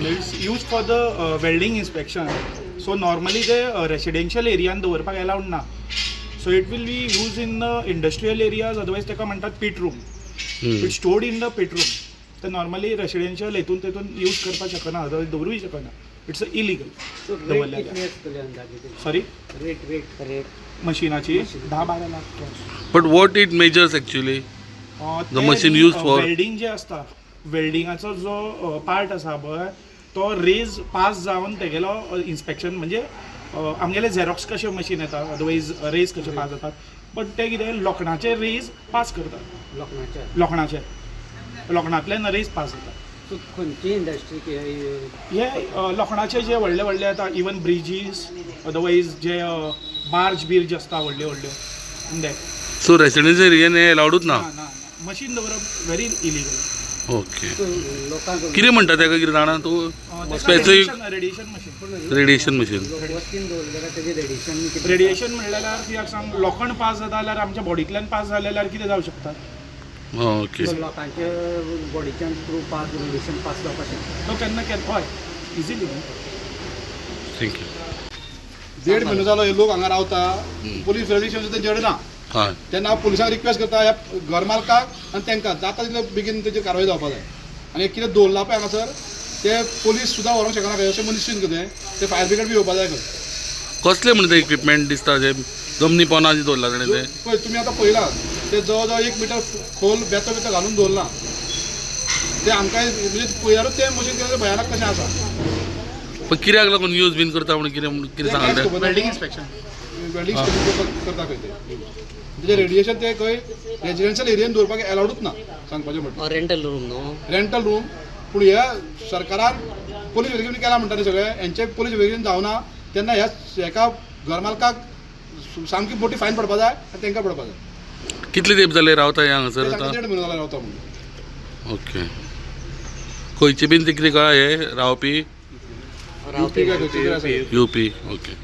It's used for the welding inspection. So normally ते residential एरियान दवरपाक allowed ना. So it will be use in the industrial areas, otherwise ताका म्हणटात pit room. It's stored in the pit room. ते normally residential हेतून तेतून use करपाक शकना, अदरवायज दवरूय शकना. It's illegal दवरलें. सॉरी, रेट रेट रेट मशिनाची 10-12 lakh cash. But what it measures actually? The machine used for- welding जे आसता, वेल्डिंगाचो जो पार्ट आसा पळय, तो रेज पास जावन तेगेलो इन्स्पेक्शन, म्हणजे आमगेले झेरॉक्स कशें मशीन येता, अदरवायज रेज कशे पास जातात, बट ते कितें लोखणाचे रेज पास करतात. लोखणाच्या? लोखणाचे, लोखणांतल्यान रेज पास जाता. सो खंयची इंडस्ट्री? हे लोखणाचे जे व्हडले व्हडले येता, इवन ब्रिजीस, अदरवायज जे बार्ज बिर्ज आसता व्हडल्यो व्हडल्यो, that. So residential एरियान हे अलाउडूच ना? ना ना, मशीन दवरप व्हेरी इलिगल. ओके. लोकांक कितें म्हणटा ताका, कितें जाणा तूं? Specific radiation machine. Radiation machine. वस्तीन दवरलें जाल्यार तेजें रेडिएशन कितें? रेडिएशन म्हणल्यार कित्याक सांग, लोखण पास जाता जाल्यार आमच्या बॉडींतल्यान पास जालें जाल्यार कितें जावं शकता? ओके. सो लोकांच्या बॉडीच्यान थ्रू पास रेडिएशन पास जावपाक शकता? तो केन्ना केन्ना, हय, easily. Thank you. देड म्हयनो जालो हे लोक हांगा रावता. पोलीस व्हेरिफिकेशन तेंचे कडेन ना. तेन्ना हांव पुलिसांक रिक्वेस्ट करता, ह्या घर मालकाक आनी तांकां जाता तितले बेगीन तेजेर कारवाय जावपा जाय. आनी कितें दवरलां पळय हांगासर, ते पोलीस सुद्दां व्हरूंक शकना खंय, अशें मनीस कितें ते फायर ब्रिगेड बी येवपा जाय खंय. कसले म्हणटा इक्विपमेंट दिसता जे जमनी पोना जे दवरला ताणें ते? पळय, तुमी आतां पळयलां, ते जवळ जवळ 1 मिटर खोल बेतो बेतो घालून दवरलां. ते आमकां म्हणजे पळयल्यारूच तें मशीन कितें भयानक कशें आसा. पण कित्याक लागून यूज बीन करता म्हणून कितें कितें तें कांयच सांगलें? खबर ना. Welding inspection. वेल्डिंग करता खंय ते. तेजें रेडिएशन ते खंय रेजिडेन्शियल एरियेन दवरपाक एलावडूच ना, सांगपाचें म्हणल्यार. रेंटल रूम न्हू? Rental room. पूण ह्या सरकारान पोलीस व्हेरिफिकेशन केलां म्हणटा न्ही सगळें, हेंचें पोलीस व्हेरिफिकेशन जावना तेन्ना ह्या हेका घर मालकाक सामकी मोठी फायन पडपा जाय आनी तांकां पडपा जाय. कितले तेंप जाले रावता हे हांगासर ते आतां? तांकां देड म्हयनो जाला रावता म्हणून. ओके, खंयचे बीन ते कितें कळ्ळा हे रावपी? युपी काय खंयचे तरी आसा. UP, okay.